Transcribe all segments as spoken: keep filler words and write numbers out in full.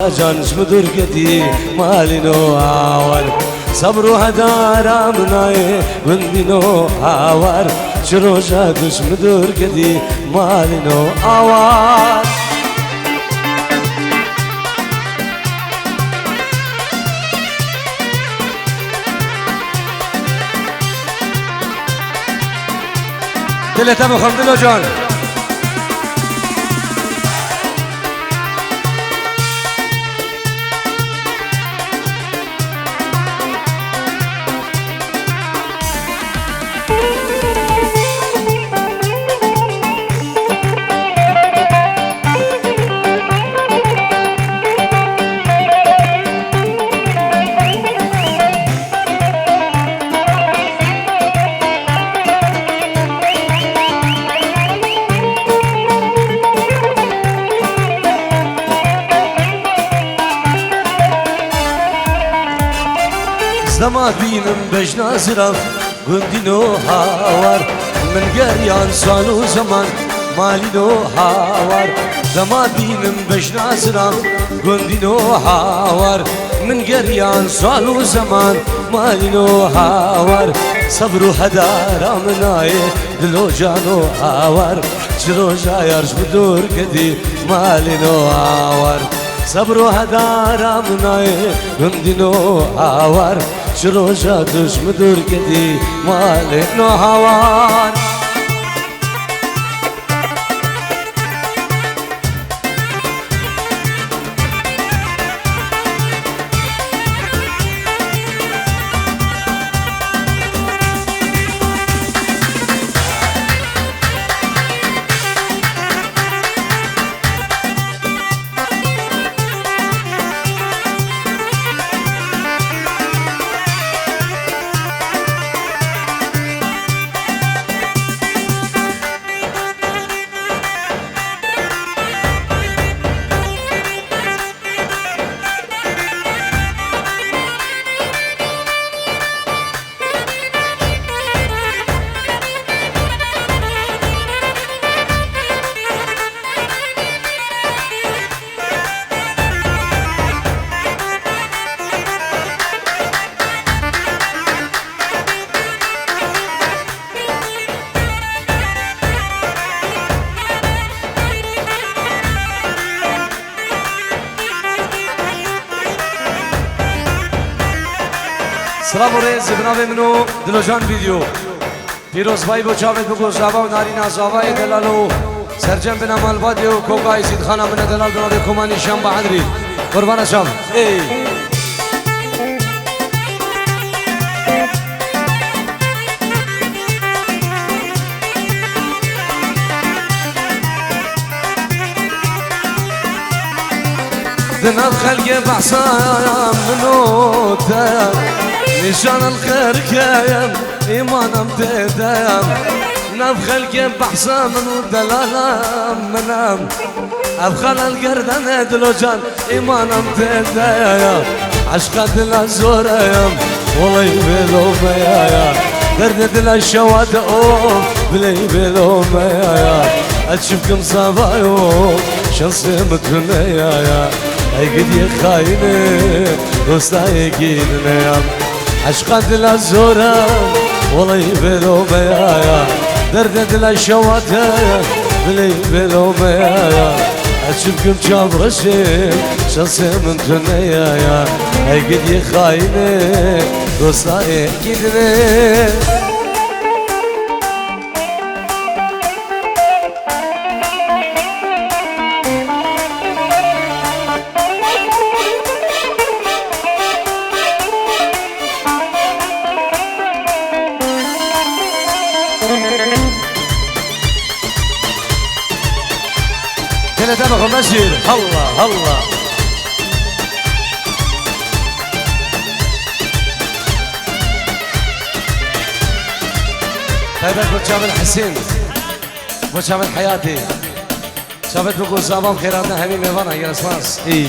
Can ji min dûr ketî malîno awar. Sebr û hedara min nayê gundîno awar. Çi roja tu ji min dûr ketî malîno awar. Dilê te bixwim, Dilo can. Zema bînim bejna zirav, gundîno hawar. Min geriyan sal û zeman, malîno hawar. Zema bînim bejna zirav, gundîno hawar. Min geriyan sal û zeman, malîno hawar. Sebr û hedara min nayê, Dilo cano awar. Çi roja yar ji min dûr ketî malîno awar. Sebr û hedara min nayê gundîno awar. Çi roja tu ji min dûr ketî malîno hawar. Silav û rêz ji binavê min û Dilocan Vîdeo. Pîrozbayî bo çavê bigo zava û narîna zavayê delal û sercem bina malbatê û koka Êzîdxana min e delal binavê Komanî Şamba Edrî. Qurbana çav. Ey. Di nav xelkê behsa min û te, nîşan li xêrkê îmanem tê de. Nav xelkê behsa min û delala min e. Ev xelal gerdene Dilo can, îmanem tê de ya. Eşqa dila zor e ya, welay bêlo me ya ya. Derdê dila şewa de o, biley bêlo me ya ya. Ez çi bikim zava yo, şansê min tune ya ya. Ey gidiyê xayinê, dosta yekî dine ya. Eşqa dila zor e, welay bêlo me ya ya. Derdê dila şewa te, biley bêlo me ya ya. Ez çi bikim çavreşê, şansê min tune ya ya. Ey gidiyê xayinê, dosta yekî dine. Gelete bakın Beşir. Allah Allah. Taybet bo çavên Hesên. Bo çavên Heyatê. Çavên bigo zavam xêrate hemî mêvana, gelespas. Î.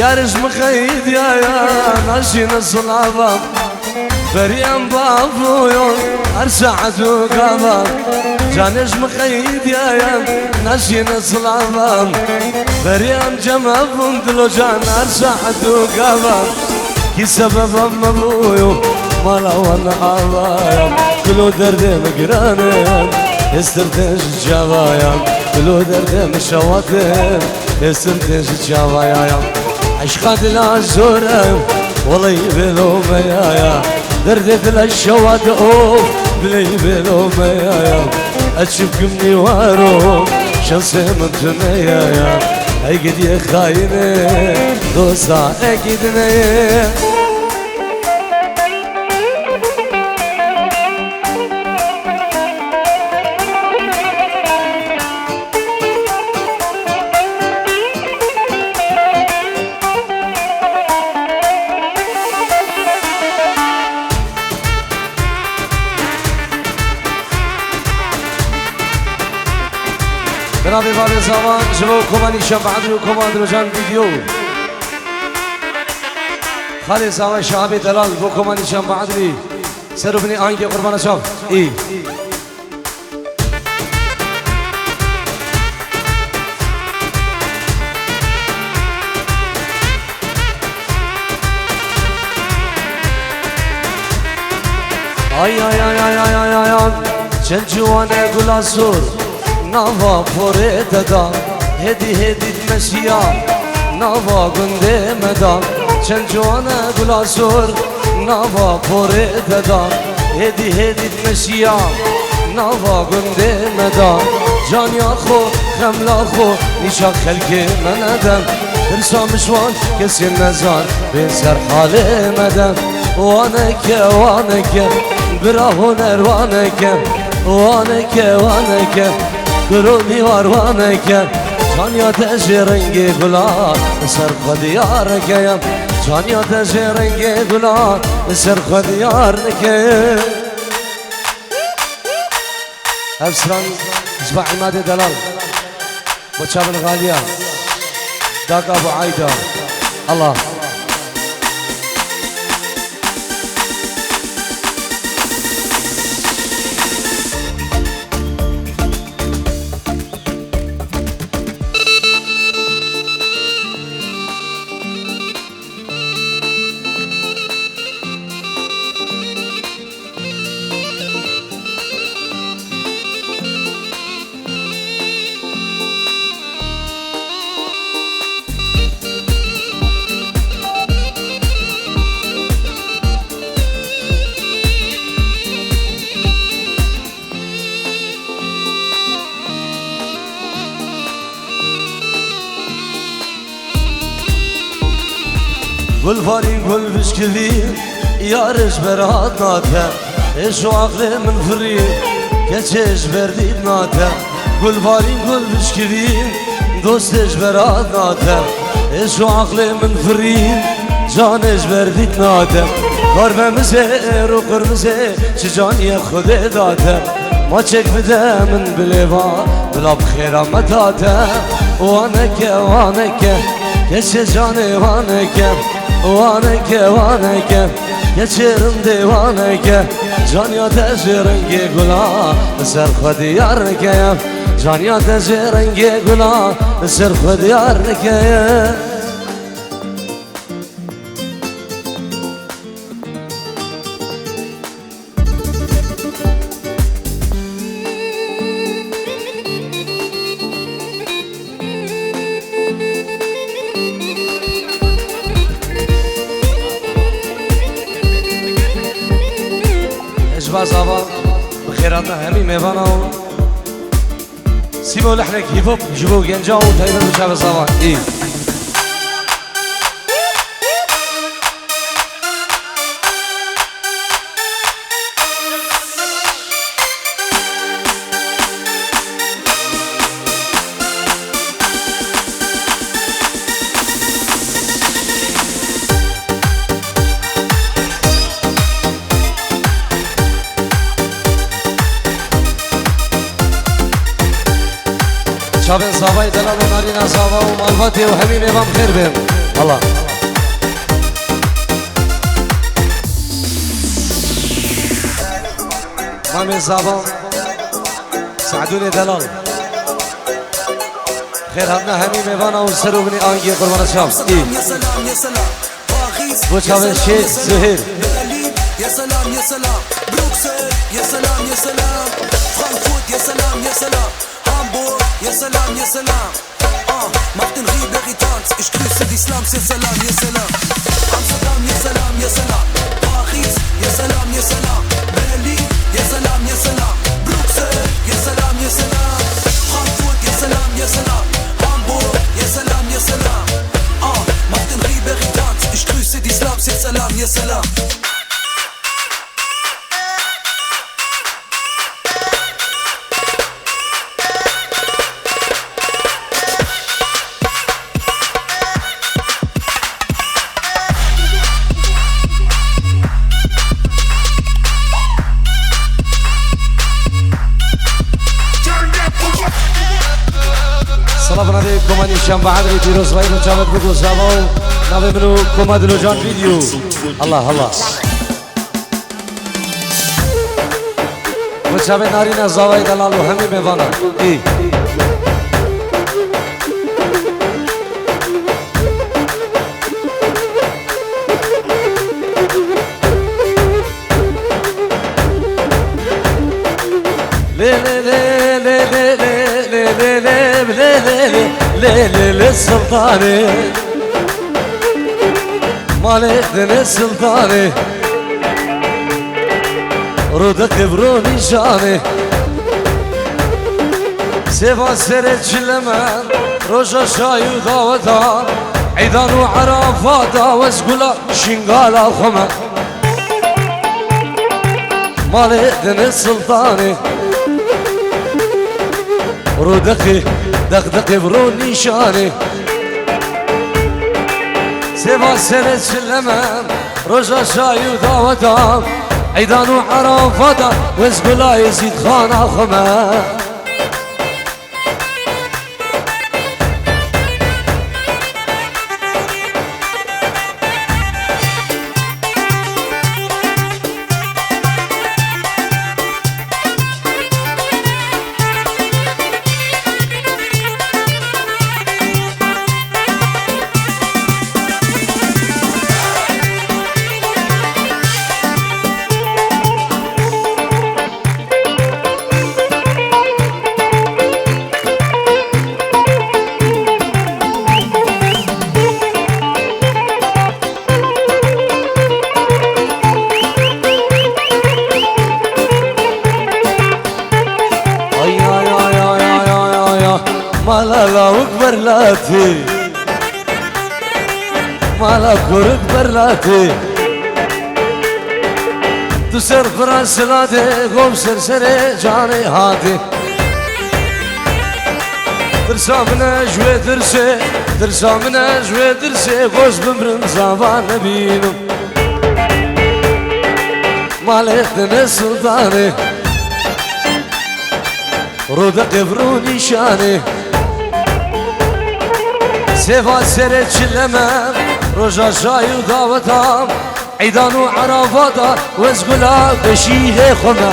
Yar ji min xeydiyaya, naşîne silava. Berî em bavuyon, her saet û gava. Canê ji min xeydiyaya, naşîne silava. Berî em cem hebûn, dilo can, her saet û gava. Kî sebeba me bûyo, mala wan avaya. Dilo derdê min giran e, hêstir tên ji çavaya. Dilo derdê min şewat e, hêstir tên ji çavaya. Eşqa dila zor e, welay bêlo me yaya. Derdê dila şewat e, of, biley bêlo me yaya. Ez çi bikim nîwaro, şansê min tune yaya. Ey gidiyê xayinê, dosta ekîd neyê. Binavê bavê Zavan ji bo koma Nîşan Behdrî û koma Dilocan Vîdeo. Xalê Zavan Şahabê Delal bo koma Nîşan Behdrî. Ser û binê ahengê Qurbana Çav. Î. Ay, ay, ay, ay, ay, ay, ay, ay. Çend ciwan e gula sor, nava porê te da. Hêdî, hêdî dimeşiya, nava gundê me da. Çend ciwan e gula sor, nava porê te da. Hêdî, hêdî dimeşiya, nava gundê me da. Caniya xwe, xemla xwe, nîşa xelkê me nede. Tirsa min ji wan kesê nezan, bên ser halê me de. Waneke, waneke, bira huner waneke. Waneke, waneke, kuro dîwar waneke. Caniya te jê rengê gula, ser xwe diyar neke. Caniya te jê rengê gula, ser xwe diyar neke. Ev stran ji ba Îmadê Delal. Bo çavên xaliya. Daka bo Ayda. Allah. Gulvarî gul bişkivî, yar ji ber hat nate. Êş û aqlê min firî, keçê ji ber dît nate. Gulvarî gul bişkivî, dostê ji ber hat nate. Êş û aqlê min firî, canê ji ber dît nate. Kar be mizêr û qirmizê, çi caniyê Xwedê date. Maçek bide min bilêva, bila bi xêra me tate. Waneke, waneke, keçê canê waneke. Waneke, waneke, keçê rindê waneke. Caniya te jê rengê gula, ser xwe diyar neke. Caniya te jê rengê gula, ser xwe diyar neke. Ji ba zava bi xêrata hemî mêvana û sîmo lehnek hîvop ji bo genca û taybet bi çavê zava. Î. Çavên zavayê delal û narîna zava û malbatê û hemî mêvan xêr bin. Allah. Mamê Zava, Sadûnê Delal. Xêr hatina hemî mêvana û ser û binê angiyê Qurbana Şam. Î. Bo çavên Şêx Zuhêr. Ah, macht den Rieberry-Tanz, ich grüße die Slums, ya Salam, ya Salam. Amsterdam, ya Salam, ya Salam. Paris, ya Salam, ya Salam. Berlin, ya Salam, ya Salam. Bruxelles, ya Salam, ya Salam. Frankfurt, ya Salam, ya Salam. Hamburg, ya Salam, ya Salam. Ah, macht den Rieberry-Tanz, ich grüße die Slums, ya Salam, ya Salam. Selav navê Komanî Şembehendrê Pîrozbayî min çavet bigo zava û navê min û Koma Dilocan Video. Allah Allah. Bi çavê Narîna Zavayê Delal û hemî mêvanan. Î. Lê, lê, lê, Sultanê. Malê dinê Sultanê. Rûdixê bi rûnîşanê. Sêva serê çilemen. Roja şayî û dawetan. Eydan û Erafata wez gula şingala xwe me. Malê dinê Sultanê. Rûdixê, dexdixê bi rûnîşanê. Sêva serê çilemen. Roja şayî û daweta, eydan û Erafata, wez gula Êzîdxana xwe me. Ay, ay, ay, ay. Mala lawik berlatê. Mala kurik berlatê. Tu ser fira silatê, gom ser serê canê hatê. Tirsa min e ji wê tirsê, tirsa min e ji wê tirsê, goz bimrim zava nebînim. Malê dinê Sultanê. Rûdixê bi rûnîşanê. Sêva serê çilemen. Roja şayî û dawetan. Eydan û Erafata wez gula beşîrê xwe me.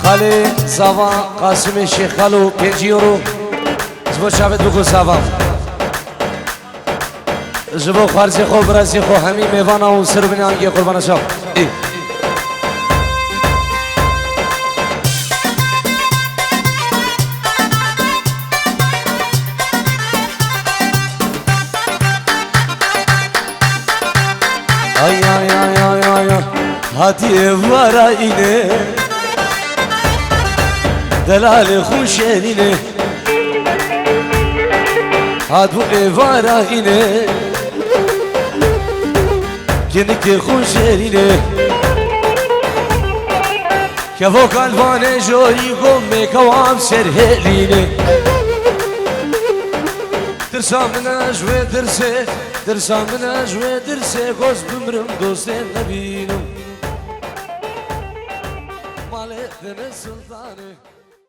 Xalê Zava Qasimê Şêx Xalo pêncî euro. Ji bo çavê dû ku Zava. Ji bo xwarzê xwe, birazê xwe, hemî mêvana û ser û binê angê Qurbana Şam. Ê. Ay, ay, ay, ay, ay, ay. Hatî êvara înê. Delalê xwe şêrînê. Hat bû êvara înê. Kinikê xwe şêrînê. Kevo kalvanê jorî gomê kewam ser hêlînê. Tu Tirsa min e ji wê dirsê, tirsa min e ji wê dirsê, goz bimrim dostê nebînim. Malê Deniz Sultanê.